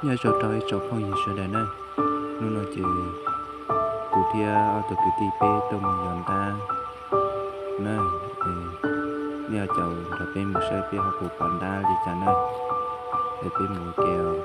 Nyob zoo rau ib tsoom phooj ywg sawv daws na, hnub no ces kuv thiab ob tug kwv tij peb tuaj mus yos ntab na, nej ho caum nrog peb mus saib peb ho puas pom ntab li cas na, es peb mus ua ke os.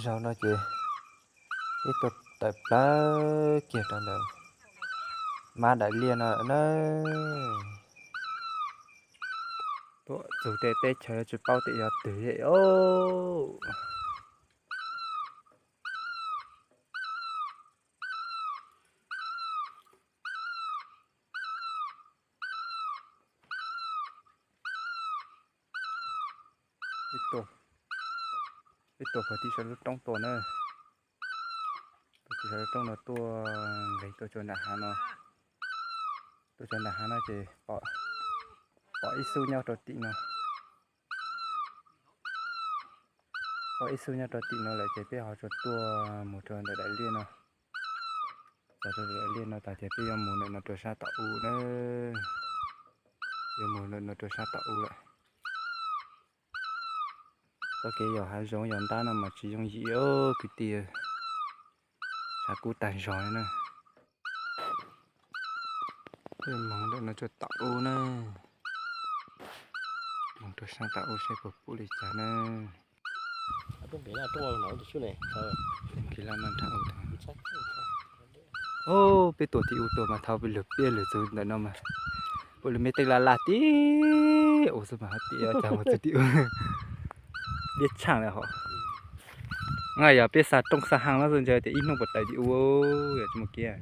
Zaum no ces peb tuaj tawm plaws kiag rau ntawm mab daim liaj no na. Tuaj txug tej teb chaws tsis paub tias yog twg os. Peb tuaj puag tim sab lub roob tuaj na. Puag tim sab lub roob no tuaj nqes tuaj txog nram hav no. Tuaj txog nram hav no ces pom ib xub nyob rau tim no. Pom ib xub nyob rau tim no lawm ces peb ho tsuas tuaj mus rau ntawm daim liaj no. Txog rau daim liaj no tas ces peb yuav mus ntawm no rau sab tom u na. Yuav mus ntawm no rau sab tom u lawm. Txoj kev yos hav zoov yos ntab no mas tsis yooj yim os kwv tij, tshav kub tag zog li na. Peb mus ntawm no rau tom u na, mus rau sab tom u saib puas pom li cas na. Os, peb tuaj tim u tuaj mas thaum peb lwg peb lwg txug ntawm no mas puav leej me tej laj laj tib u xwb mas hais tias cas mus txug tim u, liab tshaaj lawm hos. Yog peb xa rooj xa haaj no xwb ntshe tias ib hnub puas tawm tim u, yog tsis muaj kiab.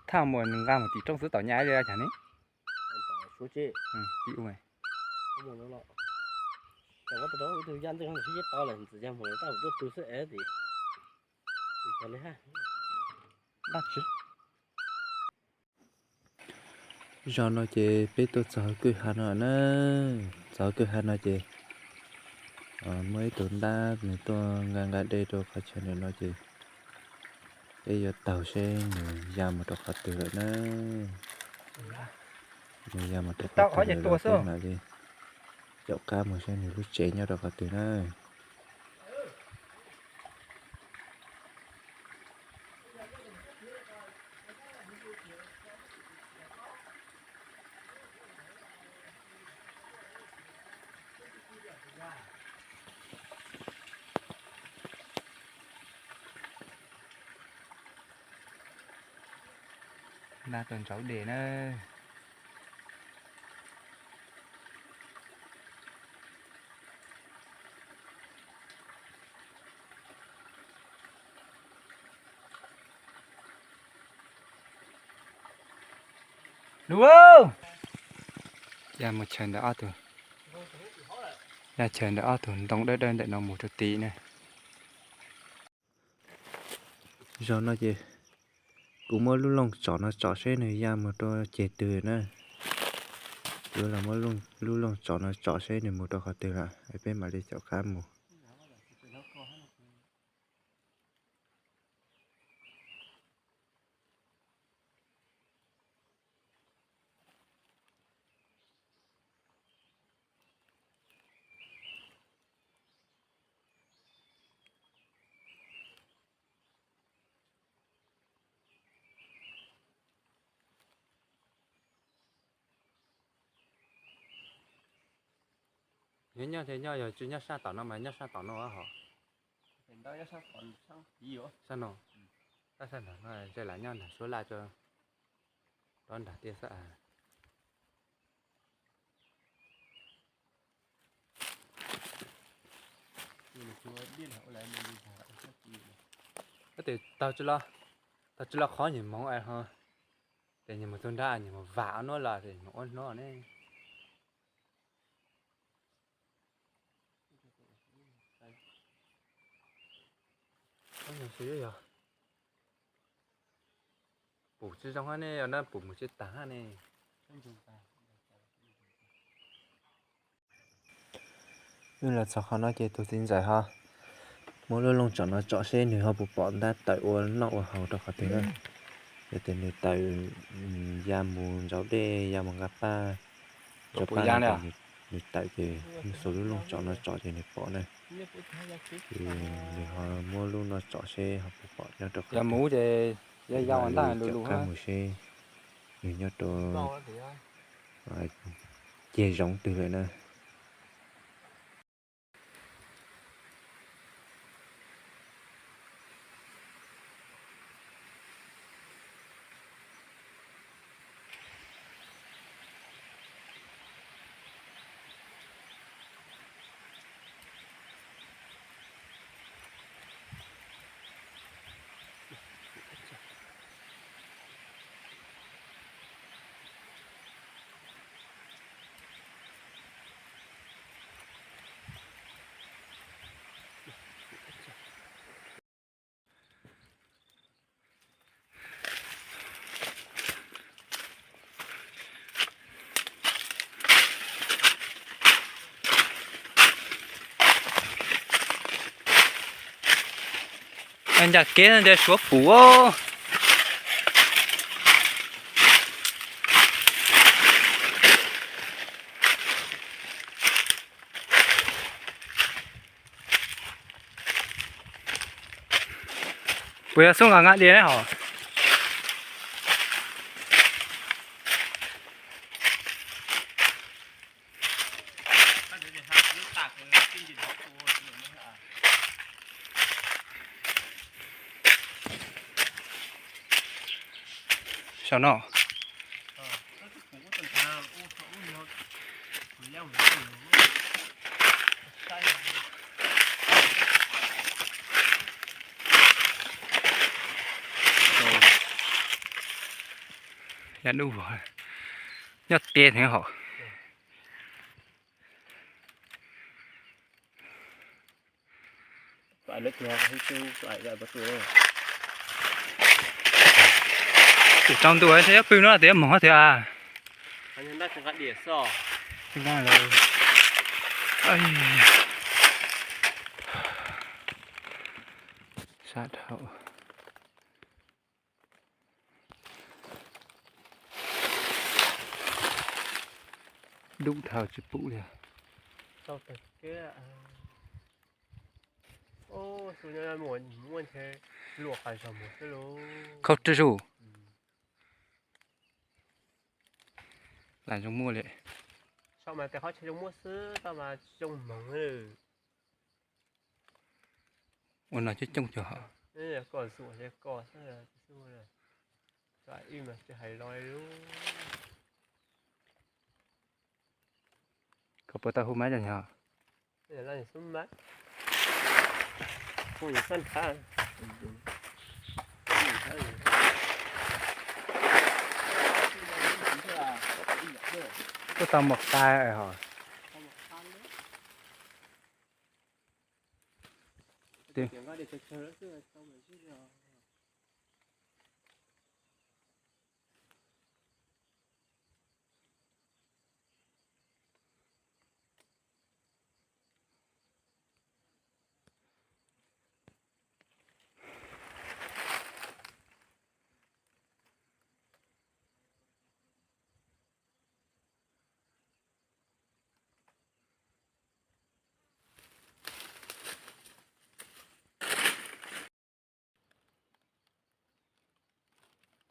Thaum mus nws nqa mus tim rooj xwb tom nyab li cas ne? Tim u. Zaum no ces peb tuaj txog kwj ha no na, txog kwj ha no ces muaj ib tug ntab nws tuaj nqa nqa dej rau qhov chaw ntawm no ces peb yuav taug seb nws ya mus rau qhov twg lawm na. Nws ya mus rau qhov twg lawm los peb mam li caum qab mus saib nws lub tsev nyob rau qhov twg na. Nta tau ntsaum dej na. Lug, ya mus chaws ntawm ob tug, ya chaws ntawm ob tug ntoo dawb dawb ntawm no mus rau tid na. Zaum no ces kuv muab lub looj tsom no tsom seb nws ya mus rau ceg twg na. Kuv los muab lub looj tsom no tsom seb nws mus rau qhov twg lawm es peb mam li caum qab mus. Nyob nyob thiaj nyob, yog tsis nyob sab tom no mas nyob sab tom no hos. Sab no, tab sab nram no ntshe lam nyob nram suab laj tso, rov nram tiaj xwb. Tes tau tsis los qhov nyuag moov ho, tes nyuag mus tug nrab nyuag mus vam ob hnub los tes mus ua hnub ne. Pum tsis zoo ne, yog na pum mus tsis tag ne. Wb los txog qhov no ces tus txiv ntxawm ho muab lub looj tsom no tsom seb nws ho puas pom ntab tawm ua noj ua haus rau qhov twg na. Yog tias nws tawm ya mus ntsaum dej ya mus nqa paj, nws tawm ces nws xuas lub looj tsom no tsom ces nws pom na. Ces nws ho muab lub no tsom seb ho puas pom nyob rau qhov twg. Caum qab mus seb nws nyob rau ceg zoov twg lawm na. Ncaj kev no ces suav pum. Kuv yog xub nqa nqa diav ne hos. Saum no. Yav dub vog, nyob tiag heev hos. Tus tsaus ntuj thiab pw no tias moog thiab. Sab dhau. Dub dhau tsis pum li. Tau tag kiag. Ub, xu nyob muaj ntshe luaj qas zog mus xwb lauj. Khaub rwj zuj. Lam zoo muaj li. Sau mas tes qhov chaw zoo muaj xwb, tau mas zoo hmoov li. Ua no coob coob cuag hos. Koj zuam ces koj xwb, xwb mas tsis hais lo li. Koj puas tau hu mab cov nyog? Kuj tau mus qa hos.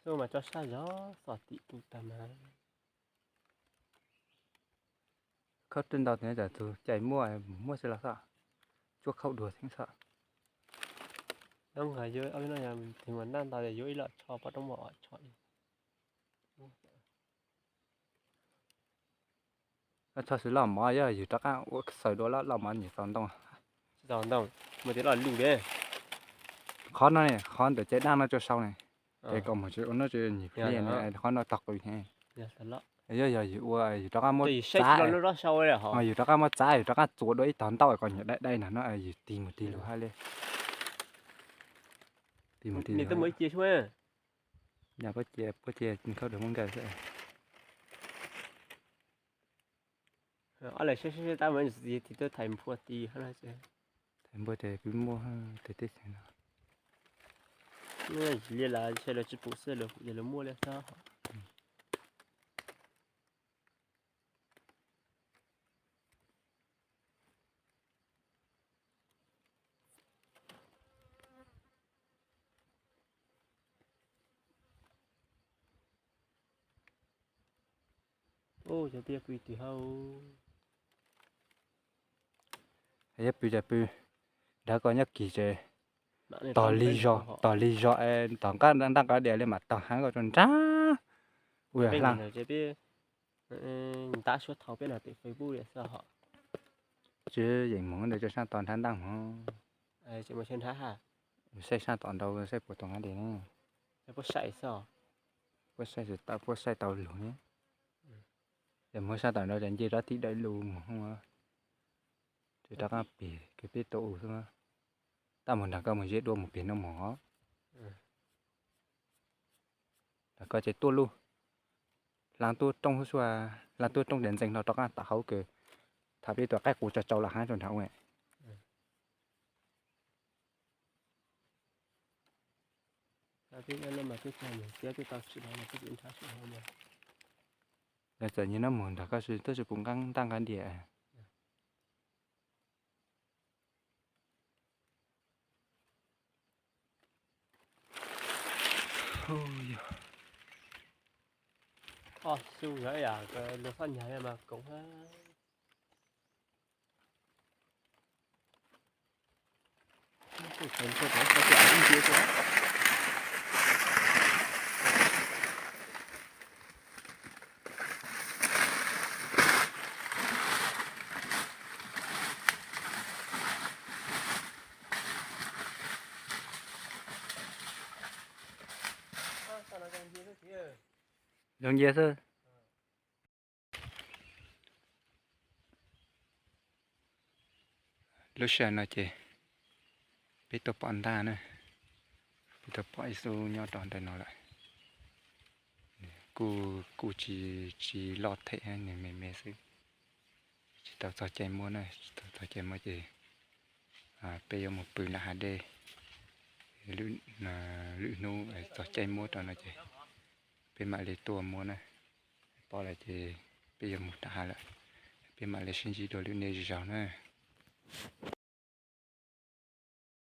Xub mas tso sab zog xom tim tus tag mas. Khaub rwj ntau tias tsam tus cai muaj, muaj xwb los xwb. Tsuab khaub dua xeeb xwb. Ib no yog tig mas naj ntau yuav ib los tsho poj roob mom tsho ib. Tsho xwb los mov yog yus rov qab ua xaws dua los los mov nyiam txaus ntoo. Txaus ntoo, mus tias los lus li. Qhov no ne, qhov ntawm cai daj no tso sau ne. Ces kom mus tsis ua no tsis nyim pliag ne, qhov no tog qws ne. Yog yog yus ua yus rov qab muab txav, yus rov qab muab txav, yus rov qab txuas dua ib tog ntau kom nyuam dai dai no no yus tig mus tig lug hab li. Tig mus tig lug. Yog puab cia, puab cia khaub dua muab nkaw xwb. Ob leeg saib saib tab mas tig tuaj thaiv nphua tis hab no. Thaiv nphua tes peb muaj tes teb chaws no. Li las saib lawv tsis pum xwb, lawv pum ces lawv muaj li xwb. Ub, cov peb pw twg hauv? Yog pw ces pw nrad ko nyob kis ces tog li zog, tog li zog es tog nqaj ntaj nqaj diav li mas tog heev ko rau nrad. Ua hla ntab suab thau peb no tes Facebook li xwb hos. Tsis yeem moog ntawd tso sab tod nrad ntaj hov. Saib sab tom nraud saib puas tau nqaj diav ne. Puab saib xwb, puab saib tau lug ne. Yog moog sab tom nraud ces nce rov thib dawm lug moog. Ces rov qab pem kws peb tuaj u xwb. Tab moog nrag koj moog ze dua moog pem no moog os. Nrag koj ces tuaj lug, hlaa tuaj roob xwb, hlaa tuaj roob ces ntxeev hlo rov qab tom hauv kws tham peb tuaj qaib qus tsau tsau los hab rau nrag ua. Lawv txawm nyiag nab moog nrag koj tab sis puas nqaj ntaj nqaj diav. Ob xu yog ib yam luag txhob nyag mas koom hab. Zoo ncia xwb. Lub sij hawm no ces peb tuaj pom ntaj na, peb tuaj pom ib xub nyob rau ntawm no lawm. Kuj, kuj tsis, tsis loj them, nws me me xwb. Tsis tau txog caij muab na, tsis tau txog caij muab ces peb yuav mus pw nram hav dej. Lwm hnub txog caij muab rau no ces peb mam li tuaj muab na. Pom lawm ces peb yuav mus nram hav lawm. Peb mam li sib ntsib dua lwm niaj lwm zaus na.